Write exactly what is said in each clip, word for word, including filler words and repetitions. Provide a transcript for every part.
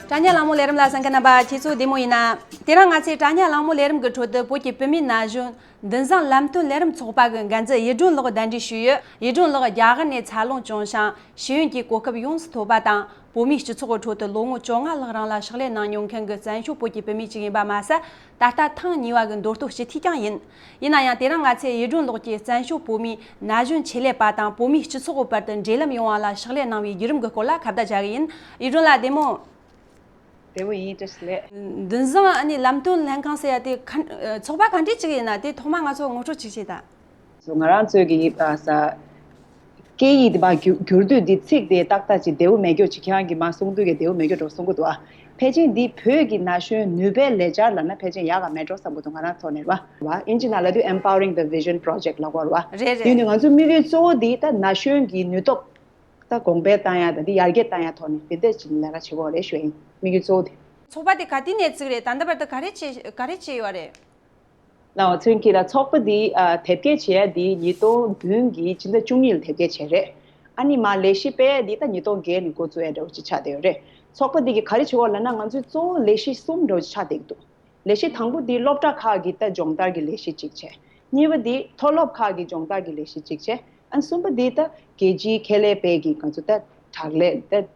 དྲ་བརྙན་གླེང་མོལ་ལས་རིམ་ལ་གསན་མཁན་རྣམ་པ་ཁྱེད་ཚོ་བདེ་མོ་ཡིན་ན། དེ་རིང་ང་ཚོས་དྲ་བརྙན་གླེང་མོལ་ལས་རིམ་གྱི་ཁྲོད་དུ་བོད་ཀྱི་བུད་མེད་ན་གཞོན་འདུ་འཛོམས་ལམ་སྟོན་ལས་རིམ་ཚོགས་པ་གི་འགན་འཛིན་ཡེ་སྒྲོན་ལགས་གདན་འདྲེན་ཞུས་ཡོད། ཡེ་སྒྲོན་ལགས་རྒྱ་གར་ནས་འཚར་ལོངས་བྱུང་ཞིང་། ཤེས་ཡོན་གྱི་གོ་སྐབས་ཡོངས་སུ་ཐོབ་པ་དང་། བོད་མིའི་སྤྱི་ཚོགས་ཀྱི་ཁྲོད་དུ་ལོ་ངོ་བཅོ་ལྔ་ལྷག་རིང་ལ་ཕྱག་ལས་གནང་མྱོང་མཁན་གྱི་བཙན་བྱོལ་བོད་ཀྱི་བུད་མེད་ཅིག་ཡིན་པ་མ་ཟད། ད་ལྟ་ཐེངས་གཉིས་པ་གི་མདོ་སྟོད་སྤྱི་འཐུས་ཀྱང་ཡིན། ཡིན་ན་ཡང་དེ་རིང་ང་ཚོས་ཡེ་སྒྲོན་ལགས་ཀྱིས་བཙན་བྱོལ་བོད་མིའི་ན་གཞོན་ཆེད་ལས་པ་དང་བོད་མིའི་སྤྱི་ཚོགས་ཀྱི་བར་དུ་འབྲེལ་ལམ་ཡོང་བ་ལ་ཕྱག་ལས་གནང་བའི་བརྒྱུད་རིམ་གྱི་སྐོར་ལ་ཁ་བརྡ་བྱ་གི་ཡིན། ཡེ་སྒྲོན་ལགས་བདེ་མོ། བདེ་མོ་ཡིན། བཀྲ་ཤིས་བདེ་ལེགས། འདུ་འཛོམས་ཨ་ནི་ལམ་སྟོན་ལྷན་ཁང་ཟེར་ཡ་དེ་ག་ཚོགས་པ་ག་འདྲས་ཅིག་ཡིན་ན་དེ་ཐོག་མ་ང་ཚོ་ངོ་སྤྲོད་ཅིག་བྱེད་དང་། ང་རང་ཚོའི་གི་ཨ་ས་སྐད་ཡིག་དེ་མར་བསྒྱུར་བསྒྱུར་དུས་འདི་ཚིག་དེ་ཏག་ཏག་ཅིག་བདེ་བོ་མེད་རྒྱུ་ཅིག་ཁྱེད་རང་གིས་མར་གསུང་དུས་ཀྱི་བདེ་བོ་མེད་རྒྱུ་འགྲོ་གསུང་གི་འདུག་ཨ། ཕལ་ཆེར་འདི་བོད་ཀྱི་ན་གཞོན་ནུས་པའི་ལས་འཆར་ལབ་ན་ཕལ་ཆེར་ཡག་ག་མེད་འགྲོ་བསམ་གི་འདུག་ང་རང་ཐོག་ནས་རེད་བ། ཨིན་ཇི་ནང་ལབ་དུས་Empowering the Vision Project ལབ་ཀྱི་ཡོད་རེད་བ། རེད་རེད། དེ་ཡིན་དུས་ང་ཚོའི་དམིགས་ཡུལ་གཙོ་བོ་འདི་ད་ན་གཞོན་གྱི་ནུས་སྟོབས་ད་གོང་འཕེལ་བཏང་ཡ་དང་འདི་ཡར་རྒྱས་བཏང་ཡ་ཐོག་ནས་དེ་འདྲས་ཅིག་ལས་ཀ་བྱེད་དགོས་རེད་ཞུ་ཡ་ཡིན། དམིགས་ཡུལ་གཙོ་བོ་དེ། ཚོགས་པ་དེ་ག་དུས་ནས་བཙུགས་རེད། ད་ལྟ་བར་དུ་ག་རེ་བྱས་ག་རེ་བྱས་ཡོད་རེད། ལའོ་ཚུན་གྱིས་ལ་ཚོགས་པ་འདི་ཨ་དེབ་སྐྱེལ་བྱས་ཡ་འདི་ཉིས་སྟོང་བདུན་གྱི་ཕྱི་ཟླ་བཅུ་གཉིས་ལ་དེབ་སྐྱེལ་བྱས་རེད། ཨ་ནི་མ་ལས་གཞི་སྤེལ་ཡ་འདི་ད་ཉིས་སྟོང་བརྒྱད་ནས་འགོ་བཙུགས་ཡ་འདྲ་བོ་ཅིག་ཆགས་བསྡད་ཡོད་རེད། ཚོགས་པ་འདི་གིས་ག་རེ་བྱེད་དགོས་ལབ་ན་ང་ཚོའི་གཙོ་བོ་ལས་གཞི་གསུམ་འདྲ་བོ་ཅིག་ཆགས་བསྡད་ཀྱི་འདུག་ལས་གཞི་དང་པོ་འདི་སློབ་གྲྭ་ཁག་གི་ད་སྦྱོང་བརྡར་གྱི་ལས་གཞི་གཅིག་བྱས། གཉིས་པ་འདི་མཐོ་སློབ་ཁག་གི་སྦྱོང་བརྡར་གྱི་ལས་གཞི་གཅིག་བྱས། ཨ་ནི་གསུམ་པ་འདི་ད་རྒྱལ་སྤྱིའི་ཁེ་ལས་སྤེལ་གྱི་ང་ཚོ་ད་དྲག་ལས་ད་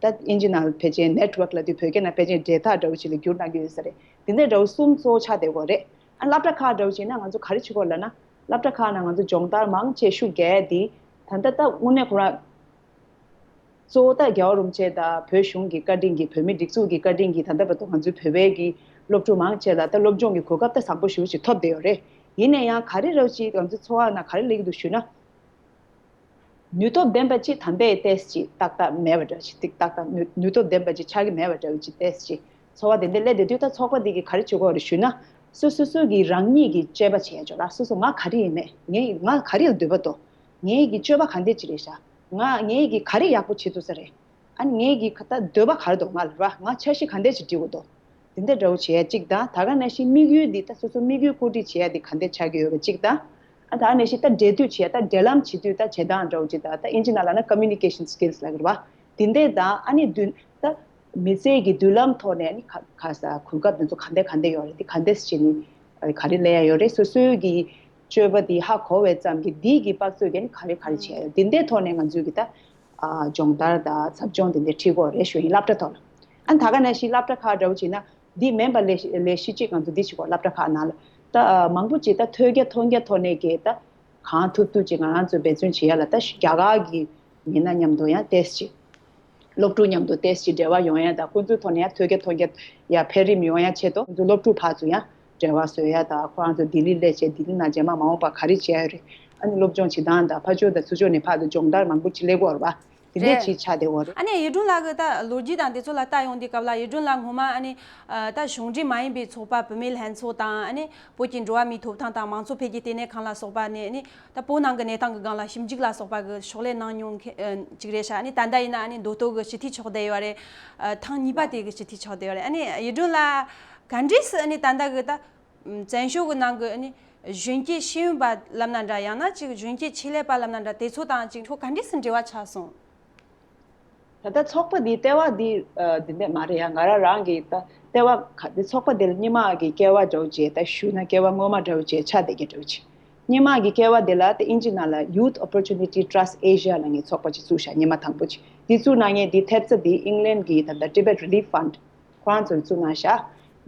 ད་ཨིན་ཇི་ནང་ཕལ་ཆེར་network ལབ་དུས་བོད་སྐད་ནང་ཕལ་ཆེར་འབྲེལ་ཐག་འདྲ་བོ་ཅིག་ལ་བསྒྱུར་གནང་གི་ཡོད་ས་རེད། འདི་འདྲའི་འདྲ་བོ་གསུམ་གཙོ་བོ་ཆགས་བསྡད་ཡོད་རེད། ཨ་སློབ་གྲྭ་ཁག་འདྲ་བོ་ཅིག་ན་ང་ཚོ་ག་རེ་བྱེད་དགོས་ལབ་ན་སློབ་གྲྭ་ཁག་ནང་ང་ཚོ་སྦྱོང་བརྡར་མང་ཆེ་ཤོས་རྒྱག་ཡ་འདི་ད་ལྟ་ད་དངོས་གནས་ཁོ་རང་གཙོ་བོ་ད་རྒྱལ་བ་རིན་པོ་ཆེ་དང་བོད་གཞུང་གི་བཀའ་དྲིན་གྱིས་བོད་མིའི་སྒྲིག་འཛུགས་ཀྱི་བཀའ་དྲིན་གྱིས་ད་ལྟ་བར་དུ་ང་ཚོའི་བོད་པའི་གི་སློབ་ཕྲུག་མང་ཆེ་ལ་ད་སློབ་སྦྱོང་གི་གོ་སྐབས་ད་བཟང་པོ་ཞེ་པོ་ཅིག་ཐོབ་བསྡད་ཡོད་རེད། ཡིན་ན་ཡང་ག་རེ་འདྲ་བོ་ཅིག་ང་ཚོའི་འཚོ་བ་ནང་ག་རེ་སླེབས་ཀྱི་འདུག་ཞུས་ན། ནུས་སྟོབས་ལྡན་པ་ཅིག་དམ་པའི་ཏོག་ཙམ་ཅིག་ཏག་ཏག་མེད་པ་འདྲ་ཅིག་ཏིག་ཏག་ཏག་ནུས་ནུས་སྟོབས་ལྡན་པ་ཅིག་ཆགས་ཀྱི་མེད་པ་འདྲ་བོ་ཅིག་ཏོག་ཙམ་ཅིག་འཚོ་བ་དེ་འདྲ་སླེབས་བསྡད་དུས་ད་ཚོགས་པ་འདི་གིས་ག་རེ་བྱེད་དགོས་རེད་ཞུས་ན། སོ་སོ་སོ་གིས་རང་ཉིད་ཀྱི་དཔྱད་པ་བྱེད་ཡ་ཅིག་ལ་སོ་སོ་ང་ག་རེ་ཡིན་མེད། ངས་ང་ག་རེ་ལ་འདོད་པ་འདུག་ངའི་གི་སྤྱོད་པ་ག་འདྲ་ཅིག་རེད་ཤག་ང་ངའི་གི་ག་རེ་ཡག་པོ་བྱེད་ཐུབ་ས་རེད། ཨ་ནི་ངའི་གི་ད་འདོད་པ་ག་རེ་འདུག་ང་ལ་ར་ང་འཆར་གཞི་ག་འདྲ་ཅིག་སྒྲིག་དགོས་འདུག་དེ་འདྲ་འདྲ་བོ་བྱེད་ཡ་གཅིག་དང་། ད་ག་ནང་བཞིན་དམིགས་ཡུལ་འདི་ད་སོ་སོ་དམིགས་ཡུལ་བཀོད་སྒྲིག་བྱེད་ཡ་འདི་ག་འདྲ་ཆགས་ཀྱི་ཡོད་པ་གཅིག་དང་། ཨ་ད་ག་ནང་བཞིན་ད་འབྲེལ་མཐུད་བྱེད་ཡ་ད་འབྲེལ་ལམ་བྱེད་དུས་ད་བྱེད་སྟངས་འདྲ་བོ་གཅིག་དང་། ད་ཨིན་ཇི་ནང་ལབ་ན་communication skills ལབ་ཀྱི་རེད་བ། དེ་འདྲས་དང་ཨ་ནི་མདུན་ད་མི་ཚེ་གི་མདུན་ལམ་ཐོག་ནས་ཨ་ནི་ག་ག་ས་གོ་སྐབས་འདི་ཚོ་ག་འདྲས་ག་འདྲས་ཡོད་རེད། འདི་ག་འདྲས་བྱས་ནས་ག་རེ་ལས་ཡ་ཡོད་རེད། སོ་སོའི་གི་སྤྱོད་པ་འདི་ཧ་གོ་བའི་ཙམ་གྱིས་འདི་གི་དཔག་ཚོད་ཀྱིས་ཨ་ནི་ག་རེ་ག་རེ་བྱེད་ཡ་ཡོད། དེ་འདྲས་ཐོག་ནས་ང་ཚོའི་གི་ད། ཨ་སྦྱོང་བརྡར་དང་ཟབ་སྦྱོང་དེ་འདྲ་ཁྲིད་དགོས་རེད་ཞུ་ཡིན། སློབ་གྲྭ་ཐོག་ལ། ཨ་ད་ག་ནང་བཞིན་སློབ་གྲྭ་ཁག་འདྲ་བོ་བྱས་ན་འདི་མིན་པ་ལས་ལས་གཞི་གཅིག་ང་ཚོ་འདི་བྱེད་དགོས། སློབ་གྲྭ་ཁག་ནང་ལ་ད་ཨ་མང་པོ་ཅིག་ད་ཐོས་རྒྱ་མཐོང་རྒྱ་ཐོག་ནས་ཀྱི་ད་གང་ཐུབ་ཐུབ་ཅིག་ང་རང་ཚོས་འབད་བརྩོན་བྱེད་ཡ་ལ་ད་རྒྱ་གར་གྱི་མི་སྣ་མཉམ་དུ་ཡང་ཏོག་ཙམ་ཅིག་སློབ་ཕྲུག་མཉམ་དུ་ཏོག་ཙམ་ཅིག་འབྲེལ་བ་ཡོང་ཡ་དང་ཁོང་ཚོའི་ཐོག་ནས་ཡང་ཐོས་རྒྱ་མཐོང་རྒྱ་ཡ་འཕེལ་རིམ་ཡོང་ཡ་ཆེད་དུ་ཁོང་ཚོ་སློབ་ཕྲུག་ཕར་ཚུར་ཡང་འབྲེལ་བ་བཟོ་ཡ་དང་ཁོ་རང་ཚོ་ལྡི་ལི་སླེབས་བྱས་ལྡི་ལི་ནང་རྗེས་མ་མ་འོངས་པ་ག་རེ་བྱེད་ཡ་རེད། ཨ་ནི་སློབ་སྦྱོང་བྱེད་སྟངས་དང་ཕར་ཕྱོགས་དང་ཚུར་ཕྱོགས་ནས་ཕར་ཚུར་སྦྱོང་བརྡར་མང་པོ་ཅིག་སླེབས་ཀྱི་ཡོད་རེད་བ། དེ་འདྲས་རེད། ཅིག་ཆགས་བསྡད་ཡོད་རེད། ཨ་ནི་ཡེ་སྒྲོན་ལགས་ཀྱི་ད་ལོ་རྒྱུས་དང་དེ་ཚོ་ལ་ལྟ་ཡོང་དུས་སྐབས་ལ་ཡེ་སྒྲོན་ལགས་སྔོན་མ་ཨ་ནི་ད་གཞུང་འབྲེལ་མ་ཡིན་པའི་ཚོགས་པ་བུད་མེད་ལྷན་ཚོགས་དང་ཨ་ནི་བོད་ཀྱི་འགྲོ་བ་མིའི་ཐོབ་ཐང་དང་མང་གཙོ་འཕེལ་རྒྱས་ལྟེ་གནས་ཁང་ལ་སོགས་པ་ནས་ཨ་ནི་ད་བོད་ནང་གི་གནས་སྟངས་ཀྱི་སྒང་ལ་ཞིབ་འཇུག་ལ་སོགས་པ་གི་ཕྱག་ལས་གནང་མྱོང་མཁན་ཅིག་རེད་ཤག་ཨ་ནི་ད་ལྟ་ཡིན་ན་ཨ་ནི་མདོ་སྟོད་ཀྱི་སྤྱི་འཐུས་ཆགས་བསྡད་ཡོད་རེད། ཐེངས་གཉིས་པ་དེ་གི་སྤྱི་འཐུས་ཆགས་བསྡད་ཡོད་རེད། ཨ་ནི་ཡེ་སྒྲོན་ལགས་ག་འདྲས་སུ་ཨ་ནི་ད་ལྟ་གི་ད། བཙན་བྱོལ་གྱི་ནང་གི་ཨ་ནི་གཞོན་སྐྱེས་ཤེས་ཡོན་པ་ལབ་ན་འདྲ། ཡང་ན་ཅིག་གཞོན་སྐྱེས་ཆེད་ལས་པ་ལབ་ན་འདྲ། དེ་ཚོ་དང་ཅིག་ཁྱོད་ག་འདྲས་སུ་འབྲེལ་བ་ཆགས་སོང་། ད་ལྟ་ཚོགས་པ་འདི་ལྟེ་བ་འདི་ཨ་འདི་འདྲ་མ་རེད་ཡ། ང་རང་རང་གི་ད་ལྟེ་བ་ག་འདི་ཚོགས་པ་འདི་ལ་སྔོན་མ་གི་སྐལ་བ་འདྲ་བོ་བྱས་ད་ཞུས་ན་སྐལ་བ་སྔོན་མ་འདྲ་བོ་བྱས་ཆགས་བསྡད་ཀྱི་འདྲ་བོ་བྱས། སྔོན་མ་གི་སྐལ་བ་འདི་ལ་ད་ཨིན་ཇི་ནང་ལ་Youth Opportunity Trust Asia ལབ་མཁན་ཚོགས་པ་ཅིག་བཙུགས་ཤག་སྔོན་མ་དང་པོ་ཅིག་འདི་བཙུགས་གནང་མཁན་འདི་ཐེབས་རྩ་འདི་ཨིང་ལན་གི་ད་ལྟ་Tibet Relief Fund ཁོ་རང་ཚོས་བཙུགས་གནང་ཤག་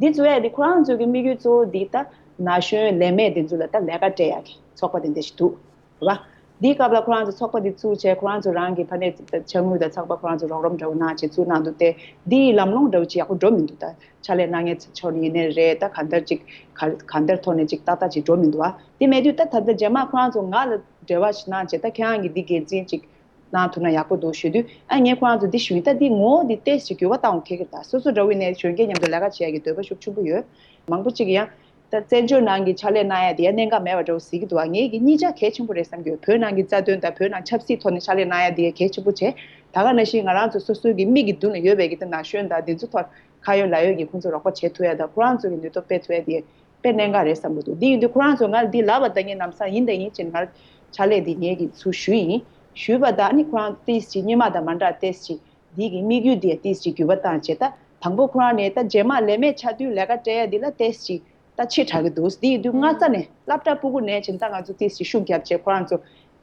འདི་བཙུགས་ཡ་འདི་ཁོ་རང་ཚོའི་གི་དམིགས་ཡུལ་གཙོ་བོ་འདི་ད་ན་གཞོན་ལས་མེད་འདི་ཚོ་ལ་ད་ལས་ཀ་སྤྲད་ཡ་གི་ཚོགས་པ་དེ་འདྲ་ཞིག་འདུག་རེད་བ། འདིའི་སྐབས་ལ་ཁོ་རང་ཚོ་ཚོགས་པ་འདི་བཙུགས་བྱས་ཁོ་རང་ཚོ་རང་གི་ཕ་ནས་ཕྱག་དངུལ་དང་ཚགས་པར་ཁོ་རང་ཚོ་རོགས་རམ་འདྲ་བོ་གནང་བྱས་བཙུགས་གནང་འདུག་སྟེ། འདི་ཡི་ལམ་ལྷོང་འདྲ་བོ་ཅིག་ཡག་པོ་འགྲོ་མི་འདུག་ད་ཕྱག་ལས་གནང་མཁན་ཚོ་ནས་ཡིན་ནའི་རེད། ད་གང་ལྟར་ཅིག་ག་གང་ལྟར་ཐོག་ནས་ཅིག་ཏག་ཏག་ཅིག་འགྲོ་མི་འདུག་བ། དེ་མེད་དུས་ད་ད་ལྟ་རྗེས་མ་ཁོ་རང་ཚོ་ང་ལ་འབྲེལ་བ་ཞིག་གནང་བྱས་ད་ཁྱེད་རང་གི་འདི་འགན་འཛིན་ཅིག་གནང་ཐུབ་ན་ཡག་པོ་འདུག་ཞུ་དུས། ཨ་ངས་ཁོ་རང་ཚོ་འདི་ཞུ་ཡིན། ད་འདི་ངོ་བོ་འདི་ཏོག་ཙམ་འགྱུར་བ་གཏང་དགོས་ཁེལ་གི་རེད། ད་སོ་སོ་འདྲ་བོ་ནས་གཞོན་སྐྱེས་མཉམ་དུ་ལས་ཀ་བྱེད་ཡ་གི་འདོད་པ་ཤུགས་ཆེན་པོ་ཡོད། མང་པོ་ཅིག་ཡང་ད་བཙན་བྱོལ་ནང་གི་ཕྱག་ལས་གནང་ཡ་དེ་ཡང་གནད་འགག་མེད་པ་འདྲ་བོ་གཟིགས་ཀྱི་འདུག་ཨ་ངས་ཀྱི་གཉིས་ཆ་གལ་ཆེན་པོ་རེད་བསམ་གྱི་ཡོད། བོད་ནང་གི་རྩ་དོན་དང་བོད་ནང་ཆབ་སྲིད་ཐོག་ནས་ཕྱག་ལས་གནང་ཡ་དེ་ཡང་གལ་ཆེན་པོ་བྱས། ད་ག་ནང་བཞིན་ང་རང་ཚོ་སོ་སོའི་གི་མིག་གི་མདུན་ལ་ཡོད་པའི་གི་ད་ན་གཞོན་དང་འདི་ཚོ་ཐོག་ཁ་ཡོད་ལག་ཡོད་ཀྱི་ཁོང་ཚོ་རོགས་པ་བྱེད་ཐུབ་ཡ་དང་ཁོ་རང་ཚོ་གི་ནུས་སྟོབས་སྤེལ་ཐུབ་ཡ་དེ་དཔེ་གནད་འགག་རེད་བསམ་གྱི་འདུག་འདི་ཡིན་དུས་ཁོ་རང་ཚོ་ང་འདི་ལབ་པ་ད་ངས་ལམ་སང་ཡིན་དང་ཡིན་ཅེས་ང་ཕྱག་ལས་འདི་ངས་ཀྱི་ཚུར་ཞུས་ཡིན། ཞུས་པ་ད་ཨ་ནི་ཁོ་རང་ཏིས་ཅིག་སྔོན་མ་དང་མ་འདྲ་ཏིས་ཅིག་འདི་གི་དམིགས་ཡུལ་འདི་ཡང་ཏིས་ཅིག་འགྱུར་བ་བཏང་བྱས་ད་ དང་པོ་ཁོ་རང་ནས་ད་རྗེས་མ་ལས་མེད་ཆགས་དུས་ལས་ཀ་སྤྲད་ཡ་འདི་ལ་ཏོག་ཙམ་ད་ཕྱི་དྲགས་ཀྱི་འདུག་དེ་ཡིན་དུས་སྔ་ས་ནས་སློབ་གྲྭ་ཕྲུ་གུ་ནས་བྱས་ད་ང་ཚོ་ཏོག་ཙམ་ཤུགས་རྒྱབ་བྱས་ཁོ་རང་ཚོ་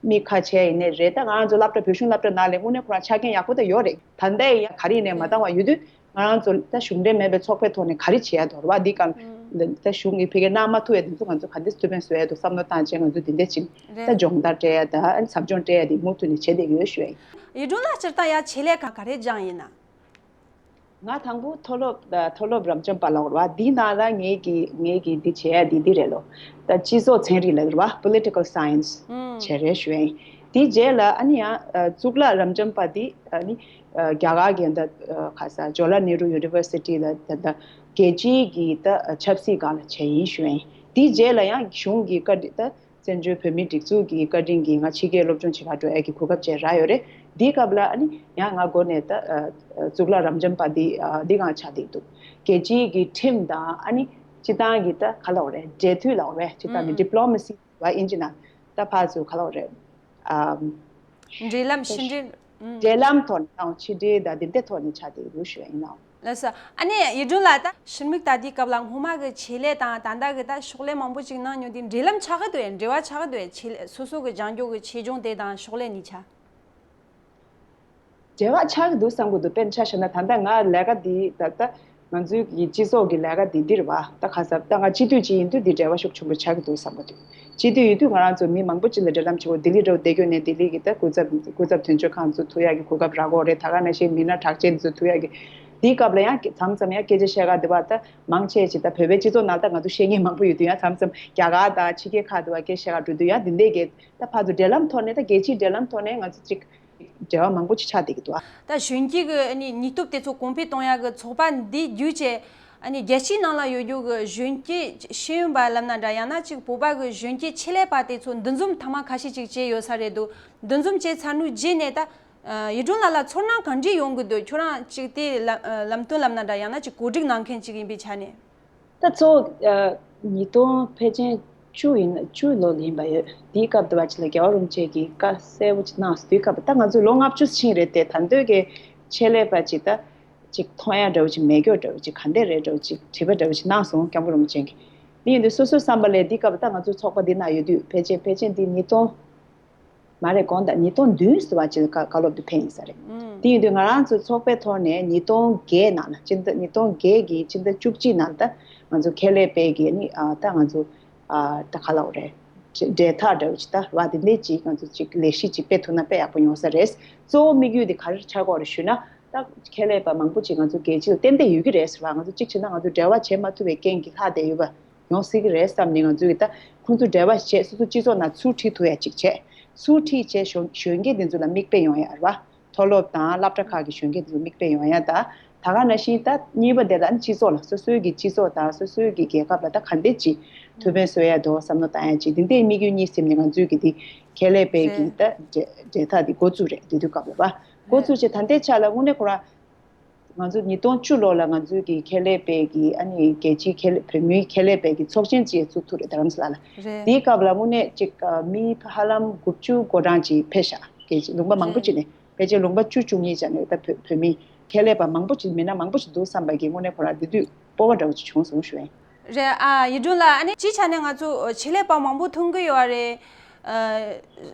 མི་ཁ་ཆེ་ཡིན་ནའི་རེད། ད་ང་རང་ཚོ་སློབ་གྲྭ་བོད་གཞུང་སློབ་གྲྭ་ནང་ལ་དངོས་གནས་ཁོ་རང་ཆ་རྐྱེན་ཡག་པོ་ད་ཡོད་རེད། ད་ལྟའི་ཡ་ག་རེ་ཡིན་ནའི་མ་འདང་བ་ཡོད་དུས་ང་རང་ཚོ་ད་གཞུང་འབྲེལ་མེད་པའི་ཚོགས་པའི་ཐོག་ནས་ག་རེ་བྱེད་ཡ་འདུག་རེད་བ། འདི་སྒང་ད་གཞུང་གིས་ཕ་གིར་གནང་མ་ཐུབ་ཡ་དེ་ཚོ་ང་ཚོ་ག་འདྲས་ཐུགས་ཕན་གསོས་ཡ་འདུག་བསམ་བློ་བཏང་བྱས་ང་ཚོ་འདི་འདྲས་ཅིག་ད་རེད། སྦྱོང་བརྡར་སྤྲད་ཡ་ད་ཨ་ནི་ཟབ་སྦྱོང་སྤྲད་ཡ་དེ་མུ་མཐུད་ནས་བྱེད་བསྡད་ཀྱི་ཡོད་ཞུ་ཡ་ཡིན། ཡིད་དྲུང་ལགས་སྤྱིར་བཏང་ཡ་ཆེད་ལས་ཁག་ག་རེ་སྦྱངས་ཡིན་ན། ང་དང་པོ་མཐོ་སློབ་ཨ་མཐོ་སློབ་རབ་འབྱམས་པ་ལབ་དགོས་རེད་བ། འདིའི་ནང་ལ་ངེད་ཀྱི་ངེད་ཀྱི་འདི་བྱེད་ཡ་འདི་འདི་རེད་ལོ། ད་སྤྱི་ཚོགས་ཚན་རིག་ལབ་ཀྱི་རེད་བ། Political Science ཨུམ། བྱས་རེད་ཞུ་ཡ་ཡིན། དེའི་རྗེས་ལ་ཨ་ནི་ཡང་ཨ་གཙུག་ལག་རབ་འབྱམས་པ་འདི་ཨ་ནི་ཨ་རྒྱ་གར་གྱི་ད་ཨ་ག་ས་Jawaharlal Nehru University ལ་ད་ད་རྒྱལ་སྤྱིའི་གི་ད་ཨ་ཆབ་སྲིད་སྒང་ལ་བྱས་ཡིན་ཞུ་ཡ་ཡིན། དེའི་རྗེས་ལ་ཡང་གཞུང་གི་བཀའ་ཁྲིད་ད་བཙན་བྱོལ་བོད་མིའི་སྒྲིག་འཛུགས་ཀྱི་བཀའ་དྲིན་གྱིས་ང་ཕྱི་རྒྱལ་སློབ་སྦྱོང་བྱེད་གར་འགྲོ་ཡ་གི་གོ་སྐབས་བཅས་རག་ཡོད་རེད། འདིའི་སྐབས་ལ་ཨ་ནི་ཡང་ང་འགོ་ནས་ད་ཨ་ཨ་གཙུག་ལག་རབ་འབྱམས་པ་འདི་ཨ་འདི་སྒང་ཆགས་བསྡད་འདུག་རྒྱལ་སྤྱིའི་གི་ཁྲིམས་དང་ཨ་ནི་སྤྱི་བཏང་གི་ད་ག་ལབ་དགོས་རེད། འབྲེལ་མཐུད་ལབ་དགོས་རེད། སྤྱི་བཏང་གི་ཨུ་ཨུ། Diplomacy བ་ཨིན་ཇི་ནང་ད་ཕར་ཚུར་ག་ལབ་དགོས་རེད། ཨམ། འབྲེལ་ལམ་ཕྱི་འབྲེལ། ཨུམ། འབྲེལ་ལམ་ཐོག་ནས་དང་ཕྱི་འབྲེལ་དང་འདི་འདྲའི་ཐོག་ནས་ཆགས་བསྡད་ཀྱི་འདུག་ཞུ་ཡ་ཡིན་ནོ། ལགས་སོ། ཨ་ནི་ཡིད་དྲུང་ལགས་ད་ཕྱི་མིག་ལྟ་དུས་སྐབས་ལ་སྔོན་མ་གི་ཆེད་ལས་དང་ད་ལྟ་གི་ད་ཕྱག་ལས་མང་པོ་ཅིག་གནང་མྱོང་དུས་འབྲེལ་ལམ་ཆགས་ཀྱི་འདུག་ཡ། འབྲེལ་བ་ཆགས་ཀྱི་འདུག་ཡ། ཆེད་ལས་སོ་སོ་གི་སྦྱང་རྒྱུ་གི་ཆེད་སྦྱོང་དེ་དང་ཕྱག་ལས་གཉིས་ཆ། འབྲེལ་བ་ཆགས་ཀྱི་འདུག་བསམ་གྱི་འདུག་དཔེར་ན་ཆ་བཞག་ན་ད་ལྟ་ང་ལས་ཀ་འདི་ད་ལྟ་ང་ཚོའི་གི་སྤྱི་ཚོགས་ཀྱི་ལས་ཀ་འདི་འདིར་བ་ད་ག་ས་ད་ང་སྤྱི་འཐུས་ཅིག་ཡིན་དུས་འདི་འབྲེལ་བ་ཤུགས་ཆེན་པོ་ཆགས་ཀྱི་འདུག་བསམ་གྱི་འདུག་སྤྱི་འཐུས་ཡིན་དུས་ང་རང་ཚོ་མི་མང་པོ་ཅིག་ལ་འབྲེལ་ལམ་བྱེད་དགོས། ལྡི་ལི་འདྲ་བོ་བསྡད་རྒྱུ་ནས་ལྡི་ལི་གི་ད་སྐུ་ཚབ་སྐུ་ཚབ་དོན་གཅོད་ཁང་ཚོ་ཐུག་ཡག་གི་གོ་སྐབས་རག་གི་རེད། ད་ག་ནང་བཞིན་མི་སྣ་གྲགས་ཅན་ཚོ་ཐུག་ཡག་གི་འདིའི་སྐབས་ལ་ཡང་མཚམས་མཚམས་ཡང་སྐད་ཆ་བཤད་ག་འདི་བ་ད་མང་ཆེ་ཅིག་ད་བོད་པའི་སྤྱི་ཚོགས་ནང་ད་ང་ཚོ་བཤད་མཁན་མང་པོ་ཡོད་དུས་ཡང་མཚམས་མཚམས་རྒྱ་གར་དང་ཕྱི་རྒྱལ་ཁག་འདི་བ་སྐད་བཤད་ག་འགྲོ་དུས་ཡང་འདི་འདྲའི་གི་ད་ཕར་ཚུར་འབྲེལ་ལམ་ཐོག་ནས་ད་རྒྱལ་སྤྱིའི་འབྲེལ་ལམ་ཐོག་ནས་ང་ཚོ་ཅིག་འབྲེལ་བ་མང་པོ་ཅིག་ཆགས་བསྡད་ཀྱི་འདུག་ད་གཞོན་སྐྱེས་ཀྱི་ཨ་ནི་སྙིང་སྟོབས་དེ་ཚོ་གོང་འཕེལ་གཏོང་ཡག་གི་ཚོགས་པ་འདི་བརྒྱུད་བྱས་ཨ་ནི་རྒྱལ་སྤྱིའི་ནང་ལ་ཡོད་རྒྱུ་གི་གཞོན་སྐྱེས་ཤེས་ཡོན་པ་ལབ་ན་འདྲ། ཡང་ན་ཅིག་བོད་པ་གི་གཞོན་སྐྱེས་ཆེད་ལས་པ་དེ་ཚོ་འདུ་འཛོམས་ཐེངས་མ་ཁ་ཤས་ཅིག་བྱས་ཡོད་ས་རེད་འདུག་འདུ་འཛོམས་བྱས་ཚར་ནུས་རྗེས་ནས་ད་ཡིད་དྲུང་ལགས་ལ་ཚོར་སྣང་གང་འདྲ་ཡོང་གི་འདུག་ཁྱོད་རང་ཅིག་དེ་ལམ་ལམ་སྟོན་ལབ་ན་འདྲ། ཡང་ན་ཅིག་གོ་སྒྲིག་གནང་མཁན་ཅིག་ཡིན་པའི་ཆ་ནས། ད་གཙོ་བོ་ཨ་ཉིས་སྟོང་ཕལ་ཆེར་བཅུ་ཡིན་བཅུ་ལོ་ལ་ཡིན་པ་ཡོད། དེའི་སྐབས་དུ་བ་ཅིག་ལ་རྒྱལ་བ་རིན་པོ་ཆེ་གིས་བཀའ་གསལ་པོ་ཅིག་གནང་སོང་། དེའི་སྐབས་ད་ང་ཚོ་ལོ་ལྔ་བཅུ་ཕྱིན་རེད་དེ། ད་འདོད་ཀྱི་ཆེད་ལས་པ་ཅིག་ད་ཅིག་མཐོང་ཡ་འདྲ་བོ་ཅིག་མེད་སྐྱོ་འདྲ་བོ་ཅིག་ག་འདྲས་རེད་འདྲ་བོ་ཅིག་དྲི་བ་འདྲ་བོ་ཅིག་གནང་སོང་སྐྱབས་མགོན་རིན་པོ་ཆེ་གིས། དེ་ཡིན་དུས་སོ་སོའི་བསམ་པ་ལས་དེའི་སྐབས་ད་ང་ཚོ་ཚོགས་པ་འདི་ན་ཡོད་དུས་ཕལ་ཆེར་ཕལ་ཆེར་འདི་ཉིས་སྟོང་མ་རེད་དགོངས་དག་ཉིས་སྟོང་བདུན་ཟེར་བ་ཅིག་ལ་བཀའ་སློབ་ཏུ་ཕེབས་ཡིན་ས་རེད། ཨང་། དེ་ཡིན་དུས་ང་རང་ཚོ་ཚོགས་པའི་ཐོག་ནས་ཉིས་སྟོང་བརྒྱད་ནང་ལ་སྤྱི་ཟླ་ཉིས་སྟོང་བརྒྱད་ཀྱི་སྤྱི་ཟླ་བཅུ་གཅིག་ནང་ལ་ད་ང་ཚོ་ཁེ་ལས་པའི་གི་ནི་ཨ་ད་ང་ཚོ་ཨ་ད་ག་ལབ་དགོས་རེད། འབྲེལ་ཐག་འདྲ་བོ་ཅིག་ད་བ་དེ་འདྲས་ཅིག་ང་ཚོ་ཅིག་ལས་གཞི་ཅིག་སྤེལ་ཐུབ་ན་དཔེ་ཡག་པོ་ཡོང་ས་རེད། གཙོ་བོ་དམིགས་ཡུལ་དེ་ག་རེ་ཆགས་ཀྱི་ཡོད་རེད་ཞུས་ན། ད་ཁེ་ལས་པ་མང་པོ་ཅིག་ང་ཚོ་རྒྱལ་སྤྱི་ལ་ཏན་ཏན་ཡོད་ཀྱི་རེད་ཟེར་བ། ང་ཚོ་གཅིག་བྱས་ན་ང་ཚོ་འབྲེལ་བ་བྱེད་མ་ཐུབ་པའི་རྐྱེན་གྱིས་ལྷག་བསྡད་ཡོད་པ་ཡོང་སྲིད་ཀྱི་རེད་བསམ་ནས། ང་ཚོས་ད་ཁོང་ཚོ་འབྲེལ་བ་བྱས་སོ་སོ་སྤྱི་ཚོགས་ནང་ཚུར་ཁྲིད་ཐུབ་ཡ་ཅིག་བྱས། ཚུར་ཁྲིད་བྱས་གཞོན་གཞོན་སྐྱེས་འདི་ཚོ་ལ་མིག་དཔེ་ཡོང་ཡ་རེད་བ། མཐོ་སློབ་དང་སློབ་གྲྭ་ཁག་གི་གཞོན་སྐྱེས་འདི་ཚོ་མིག་དཔེ་ཡོང་ཡ་ད། ད་ག་ནང་བཞིན་ད་གཉིས་པ་དེ་ལ་སྤྱི་ཚོགས་ལ་སོ་སོའི་གི་སྤྱི་ཚོགས་དང་སོ་སོའི་གི་རྒྱལ་ཁབ་ལ་ད་ག་འདྲས་ཅིག་ཐུགས་ཕན་གསོས་ཡ་འདུག་བསམ་བློ་བཏང་ཡ་ཅིག་འདི་འདྲའི་དམིགས་ཡུལ་གཉིས་ཟིན་ནས་ང་ཚོའི་གི་འདི་ཁེ་ལས་པའི་གི་ད་འབྲེལ་འབྲེལ་ཐག་འདི་འགོ་བཙུགས་རེད། དེ་དུས་སྐབས་ལ་བ། འགོ་བཙུགས་བྱས་ད་ལྟའི་ཆ་ལ་དངོས་གནས་ཁོ་རང་ང་ཚོ་ཉིས་སྟོང་བཅུ་ལོ་ལ་ང་ཚོའི་གི་ཁེ་ལས་པའི་གི་ཨ་ནི་རྒྱལ་སྤྱིའི་ཁེ་ལས་བོད་མིའི་ཁེ་ལས་པའི་གི་ཚོགས་ཆེན་ཅིག་བཙུགས་ཐུབ་རེད་རྡ་རམ་ས་ལ་ལ། རེད། དེའི་སྐབས་ལ་དངོས་གནས་ཅིག་ཨ་མི་ཧ་ལམ་དགུ་བཅུ་གོ་གྲངས་ཅིག་ཕེབས་ཤག་རྒྱལ་སྤྱི་ལུང་པ་མང་པོ་ཅིག་ནས་ཕལ་ཆེར་ལུང་པ་བཅུ་བཅུ་གཉིས་ཙམ་ནས་ད་བོད་བོད་མི་ཁེ་ལས་པ་མང་པོ་ཅིག་མི་སྣ་མང་པོ་ཅིག་འདུག་བསམ་པ་གི་དངོས་གནས་ཁོ་རང་དེ་དུས་སྤོབས་པ་འདྲ་བོ་ཅིག་བྱུང་སོང་ཞུ་ཡིན། རེད། ཨ་ཡིད་དྲུང་ལགས་ཨ་ནི་སྤྱིའི་ཆ་ནས་ང་ཚོ་ཆེད་ལས་པ་མང་པོ་ཐོན་གི་ཡོད་རེད། ཨ།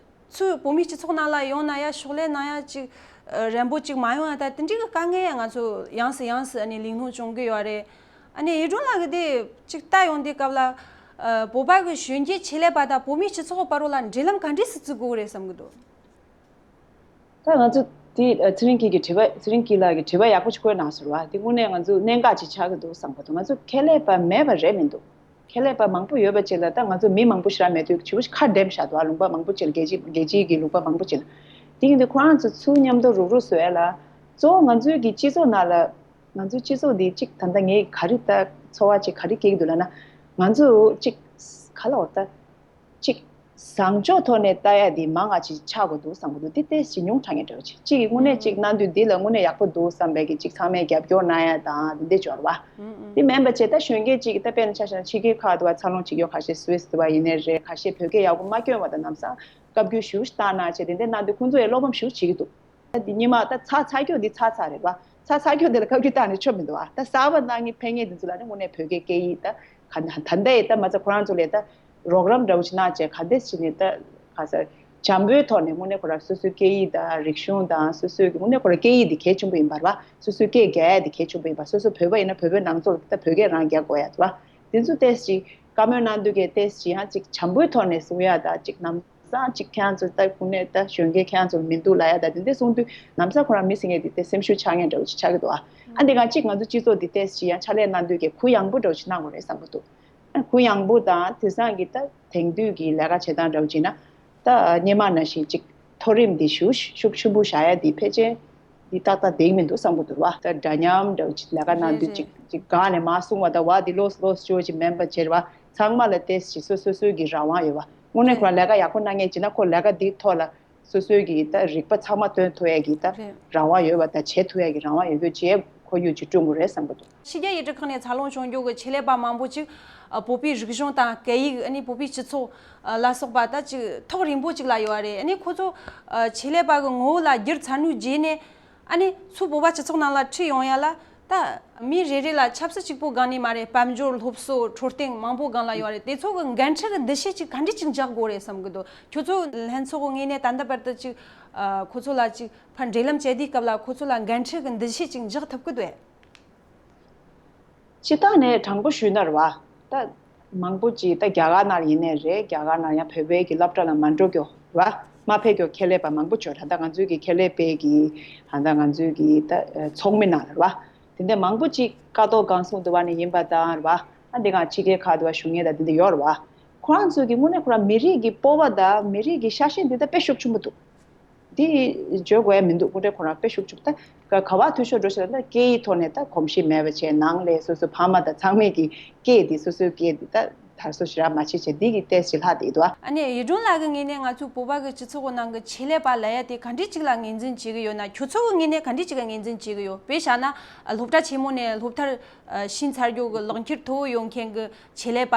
ཚུར་བོད་མིའི་སྤྱི་ཚོགས་ནང་ལ་ཡོང་ན་ཡ་ཕྱག་ལས་གནང་ཡ་ཅིག་ཨ་རན་པོ་ཅིག་མ་ཡོང་ཡ་ད་དེ་འདྲའི་གི་དཀའ་ངལ་ཡ་ང་ཚོ་ཡང་སེ་ཡང་སེ་ཨ་ནི་ལིང་ལུང་བྱུང་གི་ཡོད་རེད། ཨ་ནི་ཡིད་དྲུང་ལགས་ཀྱི་དེ་ཅིག་ལྟ་ཡོང་དུས་སྐབས་ལ་ཨ་བོད་པ་གི་གཞོན་སྐྱེས་ཆེད་ལས་པ་དང་བོད་མིའི་སྤྱི་ཚོགས་བར་ལ་འབྲེལ་ལམ་ག་འདྲས་སེ་བཙུགས་དགོས་རེད་བསམ་གི་འདུག་ད་ང་ཚོ་དེ་ཨ་ཚེ་རིང་སྐྱིད་ཀྱི་དྲི་བ་ཚེ་རིང་སྐྱིད་ལགས་ཀྱི་དྲི་བ་ཡག་པོ་ཅིག་བཀོད་གནང་སོང་བ། དེ་དངོས་གནས་ང་ཚོ་གནད་འགག་ཅིག་ཆགས་ཀྱི་འདུག་བསམ་གི་འདུག་ང་ཚོ་ཁེ་ལས་པ་མེད་པ་རེད་མི་འདུག་ཁེ་ལས་པ་མང་པོ་ཡོད་པ་ཅིག་ལ་ད་ང་ཚོ་མི་མང་པོ་ཞེ་དྲག་མེད་དུས་ཇི་བོ་ཞིག་ཁ་འགྲེམས་བཞག་འདུག་ལུང་པ་མང་པོ་ཅིག་ལ་རྒྱལ་སྤྱི་རྒྱལ་སྤྱིའི་གི་ལུང་པ་མང་པོ་ཅིག་ལ། དེ་ཡིན་དུས་ཁོ་རང་ཚོ་ཚུར་མཉམ་དུ་རུག་རུག་བཟོ་ཡ་ལ་གཙོ་བོ་ང་ཚོའི་གི་སྤྱི་ཚོགས་ནང་ལ་ང་ཚོའི་སྤྱི་ཚོགས་འདི་གཅིག་ད་ལྟ་ངས་ག་རེ་ད་ཚོར་བ་ཅིག་ག་རེ་སྐྱེ་གི་འདུག་ལབ་ན། ང་ཚོ་གཅིག་ག་ལ་འོ་ད་གཅིག་བཟང་ཕྱོགས་ཐོག་ནས་ལྟ་ཡ་འདི་མང་ང་ཅིག་ཆགས་དགོས་འདུག་བསམ་གི་འདུག་དེ་ཏོག་ཙམ་ཉུང་དྲགས་ངེས་འདྲ་བོ་ཅིག་གཅིག་གིས་དངོས་གནས་ཅིག་གནང་དུས་འདི་ལ་དངོས་གནས་ཡག་པོ་འདུག་བསམ་པའི་གི་ཅིག་ཚང་མས་རྒྱབ་སྐྱོར་གནང་ཡ་དང་འདི་འདྲས་འབྱོར་བ། དེ་མིན་པ་བྱས་ད་གཞོན་སྐྱེས་ཅིག་ད་དཔེར་ན་ཆ་བཞག་ན་ཕྱི་རྒྱལ་ཁག་ཏུ་བ་འཚར་ལོངས་བྱེད་ཀྱི་ཡོད་ཁ་ཤས་སུད་སི་དུ་བ་ཡིན་ནའི་རེད། ཁ་ཤས་བོད་སྐད་ཡག་པོ་མ་སྐྱོན་པ་དང་ལམ་སང་བཀའ་བཀྱོན་ཞེ་པོ་ཞིག་བཏང་གནང་བྱས་དེ་འདྲས་གནང་དུས་ཁོང་ཚོ་ཡང་བློ་ཕམ་ཞེ་པོ་བྱེད་ཀྱི་འདུག་ད་འདི་སྔོན་མ་ད་ཚར་ཚར་རྒྱུ་འདི་ཚར་ཚར་རེད་བ། ཚ་ཚ་ཁྱོད་འདི་ལ་བཀའ་བཀྱོན་བཏང་ནས་ཆོ་མི་འདུག་ཨ། ད་གསར་པ་གནང་མཁན་ཕེབས་མཁན་འདི་ཚོ་ལ་ནི་དངོས་གནས་བོད་སྐད་སྐད་ཡིག་ད་ག་ད་ལྟ་ཡི་ད་མ་ཚད་ཁོ་རང་ཚོ་ལས་ད་རོགས་རམ་འདྲ་བོ་ཞིག་གནང་བྱས་ག་འདྲས་ཞིག་ནས་ད་ག་ས་བྱམས་པོའི་ཐོག་ནས་དངོས་གནས་ཁོ་རང་སོ་སོའི་སྐད་ཡིག་དང་རིག་གཞུང་དང་སོ་སོའི་གི་དངོས་གནས་ཁོ་རང་སྐད་ཡིག་འདི་གལ་ཆེན་པོ་ཡིན་པ་རེད་བ། སོ་སོའི་སྐད་རྒྱག་ཡ་འདི་གལ་ཆེན་པོ་ཡིན་པ། སོ་སོ་བོད་པ་ཡིན་ན་བོད་པའི་ནང་ཚོགས་ལ་ད་བོད་སྐད་རང་རྒྱག་དགོས་ཡ་རེད་བ། དེ་ཚོ་ཏོག་ཙམ་ཅིག་བཀའ་མོལ་གནང་དུས་ཀྱི་ཏོག་ཙམ་ཅིག་ཡང་ཅིག་བྱམས་པོའི་ཐོག་ནས་གསུང་ཡ་ད་ཅིག་ནམ། སང་གཅིག་ཁྱེད་རང་ཚོ་ད་དངོས་གནས་ད་གཞོན་སྐྱེས་ཁྱེད་རང་ཚོ་མི་འདུག་ལབ་ཡ་ད་དེ་འདྲ་གསུང་དུས་ནམ་ས་ཁོ་རང་མི་ཟེར་མཁན་དེ་དེ་སེམས་ཤུགས་ཆག་མཁན་འདྲ་བོ་ཅིག་ཆགས་ཀྱི་འདུག་ཨ། ཨ་འདི་ག་གཅིག་ང་ཚོ་སྤྱི་ཚོགས་འདི་ཏོག་ཙམ་ཅིག་ཡང་ཕྱག་ལས་གནང་དུས་ཀྱི་གུ་ཡངས་པོ་འདྲ་བོ་ཅིག་གནང་དགོས་རེད་བསམ་གྱི་འདུག་ཨ་གུ་ཡངས་པོ་དང་དེང་སང་གི་ད་དེང་དུས་ཀྱི་ལས་ཀ་བྱེད་སྟངས་འདྲ་བོ་ཅིག་ན་ད་སྔོན་མ་ནང་བཞིན་ཅིག་མཐོ་རིམ་འདི་ཞུ་ཤུགས་ཆེན་པོ་བཞག་ཡ་འདི་ཕལ་ཆེར་འདི་ཏག་ཏག་བསྡད་ཀྱི་མི་འདུག་བསམ་གྱི་འདུག་བ། ད་འདྲ་མཉམ་འདྲ་བོ་ཅིག་ལས་ཀ་གནང་དུས་རེད་ཅིག་རེད། ཅིག་སྒང་ནས་མར་གསུང་བ་ད་བ་འདི་ལོས་ལོས་ཅོ་ཅིག་མིན་པ་བྱེད་བ། ཚང་མ་ལ་ཏོག་ཙམ་སོ་སོ་སོའི་གི་རང་དབང་ཡོད་པ། དངོས་གནས་ཁོ་རང་ལས་ཀ་ཡག་པོ་གནང་མཁན་བྱས་ན་ཁོ་ལས་ཀ་འདིའི་ཐོག་ལ་སོ་སོའི་གི་ད་རིག་པ་ཚང་མ་སྟོན་ཐུབ་ཡ་གི་ད་རེད། རང་དབང་ཡོད་པ་དང་བྱེད་ཐུབ་ཡ་གི་རང་དབང་ཡོད་རྒྱུ་བྱས་ཁོར་ཡུག་ཅིག་བསྐྲུན་དགོས་རེད་བསམ་གི་འདུག་ཕྱི་རྒྱལ་ཡུལ་གྲུ་ཁག་ནས་འཚར་ལོངས་བྱུང་རྒྱུ་གི་ཆེད་ལས་པ་མང་པོ་ཅིག་ཨ་བོད་པའི་རིག་གཞུང་དང་སྐད་ཡིག་ཨ་ནི་བོད་པའི་སྤྱི་ཚོགས་ཨ་ལ་སོགས་པ་ད་ཅིག་ཐོག་རིང་པོ་ཅིག་ལ་ཡོད་རེད། ཨ་ནི་ཁོ་ཚོ་ཨ་ཆེད་ལས་པ་གི་ངོ་བོ་ལ་བསྒྱུར་ཚར་ནུས་རྗེས་ནས། ཨ་ནི་ཚུར་བོད་པ་སྤྱི་ཚོགས་ནང་ལ་ཁྲིད་ཡོང་ཡ་ལ་ད་མི་རེ་རེ་ལ་ཆབ་སྲིད་གཅིག་པོ་སྒང་ནས་མ་རེད། དཔལ་འབྱོར། སློབ་གསོ། འཕྲོད་བསྟེན་མང་པོ་སྒང་ལ་ཡོད་རེད། དེ་ཚོ་གི་འགན་འཁྲི་གི་འདུ་ཤེས་ཅིག་ག་འདྲས་ཅིག་འཇགས་དགོས་རེད་བསམ་གི་འདུག་ཁྱོད་ཚོ་ལྷན་ཚོགས་ངོས་ནས་ད་ལྟ་བར་དུ་ཅིག་ཨ་ཁོ་ཚོ་ལ་ཅིག་ཕར་འབྲེལ་ལམ་བྱེད་དུས་སྐབས་ལ་ཁོ་ཚོ་ལ་འགན་འཁྲི་གི་འདུ་ཤེས་ཅིག་འཇགས་ཐུབ་གི་འདུག་ཨེ། སྤྱིར་བཏང་ནས་དྲང་པོ་ཞུས་ན་རེད་བ། ད་མང་པོ་ཅིག་ད་རྒྱ་གར་ནང་ཡིན་ནའི་རེད། རྒྱ་གར་ནང་ཡང་བོད་པའི་གི་སློབ་གྲྭ་ལ་མ་འགྲོ་རྒྱུ་རེད་བ། མ་ཕེབས་རྒྱུ་ཁྱད་ལས་པ་མང་པོ་བྱོས། ད་ལྟ་ང་ཚོའི་གི་ཁྱད་ལས་པའི་གི་ད་ལྟ་ང་ཚོའི་གི་ད་ཚོགས་མི་ནང་ལ་རེད་བ། དེ་འདྲ་མང་པོ་ཅིག་ཀ་ཏོག་གང་གསུང་དུ་བ་ནས་ཡིན་པ་དང་རེད་བ། ཨ་འདི་ག་ཕྱི་རྒྱལ་ཁག་དུ་བ་བཞུགས་མཁན་དང་དེ་འདྲ་ཡོད་རེད་བ། ཁོ་རང་ཚོའི་གི་དངོས་གནས་ཁོ་རང་མི་རིགས་ཀྱི་སྤོབས་པ་དང་མི་རིགས་ཀྱི་ཤ་ཞེན་དེ་ད་དཔེ་ཤུགས་ཆེན་པོ་འདུག་འདི་བརྗོད་དགོས་ཡ་མི་འདུག་དངོས་འབྲེལ་ཁོ་རང་དཔེ་ཤུགས་ཆུང་ད་ག་ག་བ་འཐུས་ཤོར་འགྲོ་ཞེས་ལ་སྐད་ཡིག་ཐོག་ནས་ད་གོམས་གཤིས་མེད་པ་བྱས། ནང་ལས་སོ་སོ་ཕ་མ་དང་ཚང་མས་ཀྱི་སྐད་འདི་སོ་སོའི་སྐད་འདི་ད་དར་སྲོལ་ཞེ་དྲག་མ་བྱེད་བྱས་འདི་གི་ཏོག་ཙམ་ལྷག་བསྡད་འདུག་ཨ་ནི་ཡིད་སྒྲོན་ལགས་ཀྱི་ངོས་ནས་ང་ཚོའི་བོད་པ་གི་སྤྱི་ཚོགས་ནང་གི་ཆེད་ལས་པ་ལབ་ཡ་དེ་ག་འདྲས་ཅིག་ལ་ངོས་འཛིན་བྱེད་ཀྱི་ཡོད་ན། ཁྱོད་ཚོ་གི་ངོས་ནས་ག་འདྲས་ཅིག་ལ་ངོས་འཛིན་བྱེད་ཀྱི་ཡོད། དཔེ་བཞག་ན་སློབ་གྲྭ་ཆེན་མོ་ནས་སློབ་མཐར་ཨ་ཕྱིན་ཚར་རྒྱུ་གི་ལག་འཁྱེར་མཐོ་བོ་ཡོད་མཁན་གི་ཆེད་ལས་པ་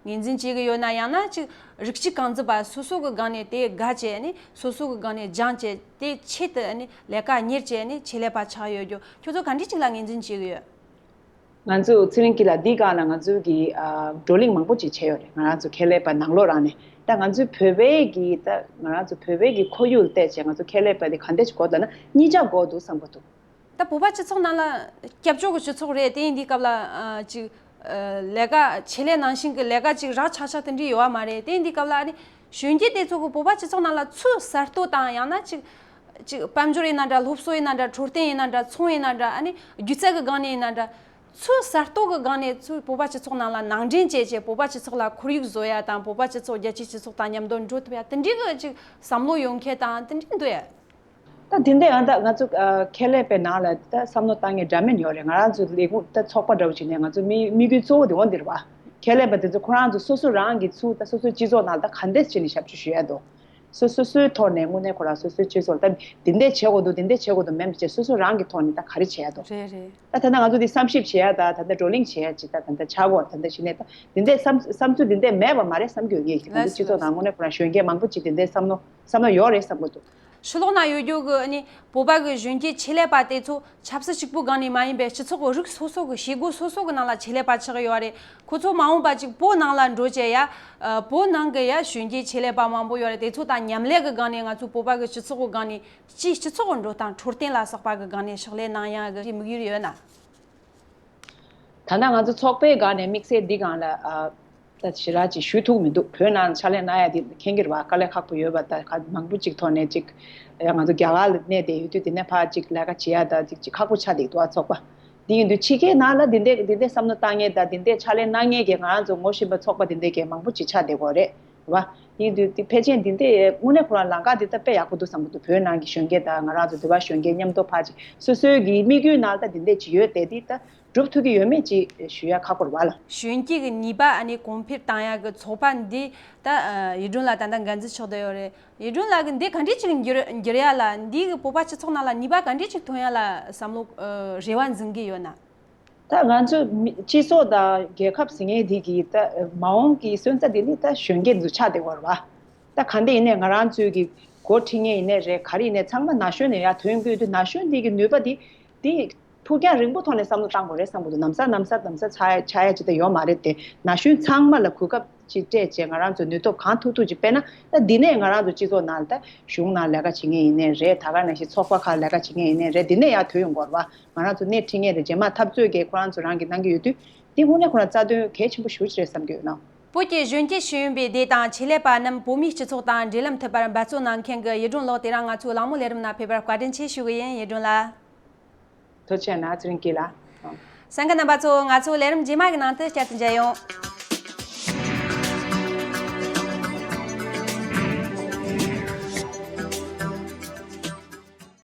ངོས་འཛིན་བྱེད་ཀྱི་ཡོད་ན། ཡང་ན་ཅིག་རིགས་གཅིག་རྐང་འཛིན་པ་སོ་སོ་གི་སྒང་ནས་དེ་དགའ་བྱས་ནས་སོ་སོ་གི་སྒང་ནས་སྦྱངས་བྱས་དེ་ཆེད་དུ་ནི་ལས་ཀ་གཉེར་བྱས་ནས་ཆེད་ལས་པ་ཆགས་ཡོད་རྒྱུ། ཁྱོད་ཚོ་ག་འདྲས་ཅིག་ལ་ངོས་འཛིན་བྱེད་ཀྱི་ཡོད། ང་ཚོ་ཚེ་རིང་སྐྱིད་ལགས་འདིའི་སྒང་ལ་ང་ཚོའི་གི་ཨ་བགྲོ་གླེང་མང་པོ་ཅིག་བྱས་ཡོད་རེད། ང་རང་ཚོ་ཁྱད་ལས་པ་ནང་ལོགས་རང་ནས་ད་ང་ཚོའི་བོད་པའི་གི་ད་ང་རང་ཚོ་བོད་པའི་གི་ཁོར་ཡུག་ལ་བལྟས་བྱས་ང་ཚོ་ཁྱད་ལས་པ་དེ་ག་འདྲས་ཅིག་དགོས་ལབ་ན་གཉིས་ཆ་དགོས་འདུག་བསམ་གི་འདུག་ད་བོད་པ་སྤྱི་ཚོགས་ནང་ལ་སྐྱབས་བཅོལ་གྱི་སྤྱི་ཚོགས་རེད། དེ་ཡིན་དུས་སྐབས་ལ་ཨ་ཅིག་ཨ་ལས་ཀ་ཆེད་ལས་ནང་བཞིན་གྱི་ལས་ཀ་ཅིག་རག་ཆག་ཆག་དེ་འདྲ་ཡོད་པ་མ་རེད། དེ་ཡིན་དུས་སྐབས་ལ་ཨ་ནི་གཞོན་སྐྱེས་དེ་ཚོ་གི་བོད་པ་སྤྱི་ཚོགས་ནང་ལ་ཚུར་གསར་གཏོད་དང་། ཡང་ན་ཅིག་ཅིག་དཔལ་འབྱོར་ཡིན་ན་འདྲ། སློབ་གསོ་ཡིན་ན་འདྲ། འཕྲོད་བསྟེན་ཡིན་ན་འདྲ། ཚོང་ཡིན་ན་འདྲ། ཨ་ནི་སྒྱུ་རྩལ་གྱི་སྒང་ནས་ཡིན་ན་འདྲ། ཚུར་གསར་གཏོད་ཀྱི་སྒང་ནས་ཚུར་བོད་པ་སྤྱི་ཚོགས་ནང་ལ་ནང་འདྲེན་བྱས་བྱས་བོད་པ་སྤྱི་ཚོགས་ལ་ཁོར་ཡུག་བཟོ་ཡ་དང་། བོད་པ་སྤྱི་ཚོགས་རྒྱལ་སྤྱིའི་སྤྱི་ཚོགས་དང་མཉམ་དུ་འགྲོ་ཐུབ་ཡ་དེ་འདྲའི་གི་ཅིག་བསམ་བློ་ཡོད་མཁན་དང་དེ་འདྲའི་འདུག་ཡ། ད་དེ་འདྲ་ཡང་ད་ང་ཚོ་ཨ་ཁྱད་ལས་པའི་ནང་ལ་ད་བསམ་བློ་བཏང་མཁན་འདྲ་མིན་ཡོད་རེད། ང་རང་ཚོ་ལས་ཁུངས་ད་ཚོགས་པ་འདྲ་བོ་ཅིག་ནས་ང་ཚོ་དམིགས་དམིགས་ཡུལ་གཙོ་བོ་དེ་འོ་འདི་རེད་བ། ཁྱད་ལས་པ་དེ་ཚོ་ཁོ་རང་ཚོ་སོ་སོ་རང་གི་ཚུར་ད་སོ་སོའི་སྤྱི་ཚོགས་ནང་ད་ག་འདྲས་བྱས་ནས་ཞབས་ཞུ་ཞུ་ཡ་འདུག་སོ་སོ་སོའི་ཐོག་ནས་དངོས་གནས་ཁོ་རང་སོ་སོའི་སྤྱི་ཚོགས་ལ་ད་འདི་འདྲས་བྱེད་དགོས་འདུག་འདི་འདྲས་བྱེད་དགོས་འདུག་མིན་པ་བྱས་སོ་སོ་རང་གི་ཐོག་ནས་ད་ག་རེ་བྱེད་ཡ་འདུག་རེད་རེད། ད་ད་ལྟ་ང་ཚོ་འདི་བསམ་ཞིབ་བྱེད་ཡ་ད་ད་ལྟ་བགྲོ་གླེང་བྱེད་ཡ་ཅིག་ད་ད་ལྟ་ཆགས་ཀྱི་ཡོད་རེད། ད་ལྟ་གཞི་ནས་ད་འདི་འདྲས་བསམ་བསམ་ཚུལ་འདི་འདྲས་མེད་པ་མ་རེད་བསམ་གྱི་ཡོད། ངས་ཀྱི་ད་ལྟ་ལགས་སོ་སྤྱི་ཚོགས་ལགས། ནང་དངོས་གནས་ཁོ་རང་གཞོན་སྐྱེས་མང་པོ་ཅིག་འདི་འདྲས་བསམ་བློ་བསམ་བློ་ཡོད་རེད་བསམ་གྱི་འདུག་ཕྱི་ལོགས་ན་ཡོད་རྒྱུ་གི་ཨ་ནི་བོད་པ་གི་གཞོན་སྐྱེས་ཆེད་ལས་པ་དེ་ཚོ་ཆབ་སྲིད་གཅིག་པུ་སྒང་ནས་མ་ཡིན་པའི་སྤྱི་ཚོགས་རིགས་སོ་སོ་གི་བྱེད་སྒོ་སོ་སོ་གི་ནང་ལ་ཆེད་ལས་པ་ཆགས་ཀྱི་ཡོད་རེད། ཁོ་ཚོ་མ་འོངས་པ་ཅིག་བོད་ནང་ལ་འགྲོ་བྱས་ཡ། ཨ་བོད་ནང་གི་ཡ་གཞོན་སྐྱེས་ཆེད་ལས་པ་མང་པོ་ཡོད་རེད། དེ་ཚོ་དང་མཉམ་ལས་གི་སྒང་ནས་ང་ཚོ་བོད་པ་གི་སྤྱི་ཚོགས་གི་སྒང་ནས་སྤྱིའི་སྤྱི་ཚོགས་གི་འགྲོ་སྟངས། འཕྲོད་བསྟེན་ལ་སོགས་པ་གི་སྒང་ནས་ཕྱག་ལས་གནང་ཡ་གི་དམིགས་ཡུལ་ཡོད་ན། ད་ལྟ་ང་ཚོ་ཚོགས་པའི་སྒང་ནས་དམིགས་བསལ་འདི་སྒང་ལ་ཨ་ད་ཞེ་དྲག་ཅིག་ཞུ་ཐུབ་མི་འདུག་བོད་ནང་ཕྱག་ལས་གནང་ཡ་དེ་མཁྱེན་གྱི་རེད་བ། དཀའ་ལས་ཁག་པོ་ཡོད་པ་ད་ག་མང་པོ་ཅིག་ཐོག་ནས་ཅིག་ཡ་ང་ཚོ་རྒྱ་གར་ལ་གནས་བསྡད་ཡོད་དུས་དེ་ནས་ཕར་ཅིག་ལས་ཀ་བྱེད་ཡ་ད་ཅིག་ཅིག་ཁག་པོ་ཆགས་བསྡད་འདུག་བ། ཚོགས་པ་འདི་ཡིན་དུས་ཕྱི་རྒྱལ་ནང་ལ་འདི་འདྲས་འདི་འདྲས་བསམ་བློ་བཏང་མཁན་དང་འདི་འདྲས་ཕྱག་ལས་གནང་མཁན་གྱི་ང་རང་ཚོ་ངོ་ཤེས་པ་ཚོགས་པ་འདི་འདྲས་ཀྱི་མང་པོ་ཅིག་ཆགས་བསྡད་ཀྱི་ཡོད་རེད། རེད་བ། ཡིན་དུས་དེ་ཕལ་ཆེར་འདི་འདྲའི་དངོས་གནས་ཁོ་རང་ལམ་ཁ་འདི་ད་དཔེ་ཡག་པོ་འདུག་བསམ་གྱི་འདུག་བོད་ནང་གི་གཞོན་སྐྱེས་དང་ང་རང་ཚོ་འདི་བ་གཞོན་སྐྱེས་མཉམ་དུ་ཕར་ཅིག་སོ་སོའི་གི་དམིགས་ཡུལ་ནང་ད་འདི་འདྲས་ཅིག་ཡོད་དེ་འདི་ད་འགྲུབ་ཐུབ་ཀྱི་ཡོད་མེད་ཅིག་ཞུ་ཡ་ཁག་པོ་རེད་བ་ལ། གཞོན་སྐྱེས་ཀྱི་ནུས་པ་ཨ་ནི་གོང་འཕེལ་བཏང་ཡ་གི་ཚོགས་པ་འདི་ད་ཡིད་སྒྲོན་ལགས་ད་ལྟ་འགན་འཛིན་ཆགས་བསྡད་ཡོད་རེད། ཡིད་སྒྲོན་ལགས་ཀྱི་འདི་ག་འདྲས་ཅིག་འགྱུར་འགྱུར་ཡ་ལ་འདི་གི་བོད་པ་སྤྱི་ཚོགས་ནང་ལ་ནུས་པ་ག་འདྲས་ཅིག་ཐོན་ཡ་ལ་བསམ་བློ་རེ་བ་འཛིན་གྱི་ཡོད་ན། ད་ང་ཚོ་མི་སྤྱི་ཚོགས་དང་རྒྱལ་ཁབ་ཟེར་མཁན་དེ་གི་ད་མ་འོངས་ཀྱི་སོན་རྩ་དེ་ནི་ད་གཞོན་སྐྱེས་ཚོ་ཆགས་བསྡད་ཡོད་རེད་བ། ད་ག་འདྲ་ཡིན་ནའི་ང་རང་ཚོའི་གི་འགོ་ཁྲིད་མཁན་ཡིན་ནའི་རེད། ག་རེ་ཡིན་ནའི་ཚང་མ་ན་གཞོན་ནས་ཡར་ཐོན་དགོས་དུས་ན་གཞོན་དེ་གི་ནུས་པ་དེ་དེ་ ཕུགས་རྒྱང་རིང་པོ་ཐོག་ནས་བསམ་བློ་བཏང་དགོས་རེད་བསམ་གྱི་འདུག་ནམ་སང་ནམ་སང་ནམ་སང་ཆགས་ཡ་ཆགས་ཡ་ཅིག་ད་ཡོད་མ་རེད་དེ། ན་གཞོན་ཚང་མ་ལ་གོ་སྐབས་ཅིག་སྤྲད་བྱས། ང་རང་ཚོ་ནུས་སྟོབས་གང་ཐུབ་ཐུབ་ཅིག་སྤེལ་ན། ད་འདི་ནས་ང་རང་ཚོ་སྤྱི་ཚོགས་ནང་ལ་ད་གཞུང་ནང་ལས་ཀ་བྱེད་མཁན་ཡིན་ནའི་རེད། ད་ག་ནང་བཞིན་ཚོགས་པ་ཁག་ལས་ཀ་བྱེད་མཁན་ཡིན་ནའི་རེད། འདི་ནས་ཡར་ཐོན་ཡོང་དགོས་རེད་བ། ང་རང་ཚོ་སྣེ་ཁྲིད་མཁན་རེད། རྗེས་མ་འཐབ་རྩོད་གི་ཁོ་རང་ཚོ་རང་གིས་གནང་གི་ཡོད་དུས། འདི་དངོས་གནས་ཁོ་རང་རྩ་དོན་གལ་ཆེན་པོ་ཞེ་པོ་ཅིག་རེད་བསམ་གྱི་ཡོད་ན། བོད་ཀྱི་གཞོན་སྐྱེས་ཤེས་ཡོན་པའི་སྡེ་དང་ཆེད་ལས་པ་རྣམས་བོད་མིའི་སྤྱི་ཚོགས་དང་འབྲེལ་ལམ་ཐུབ་པར་འབད་བརྩོན་གནང་མཁན་གྱི་ཡེ་སྒྲོན་ལགས། དེ་རིང་ང་ཚོའི་གླེང་མོལ་ལས་རིམ་ནང་ཕེབས་པར་བཀའ་དྲིན་ཆེ་ཞུ་གི་ཡིན། ཡེ་སྒྲོན་ལགས། ཐུགས་རྗེ་གནང་། ཚེ་རིང་སྐྱིད་ལགས། གསན་མཁན་རྣམ་པ་ཚོ། ང་ཚོ་ལས་རིམ་རྗེས་མ་གི་ནང་དུ་བསྐྱར་དུ་མཇལ་ཡོང་།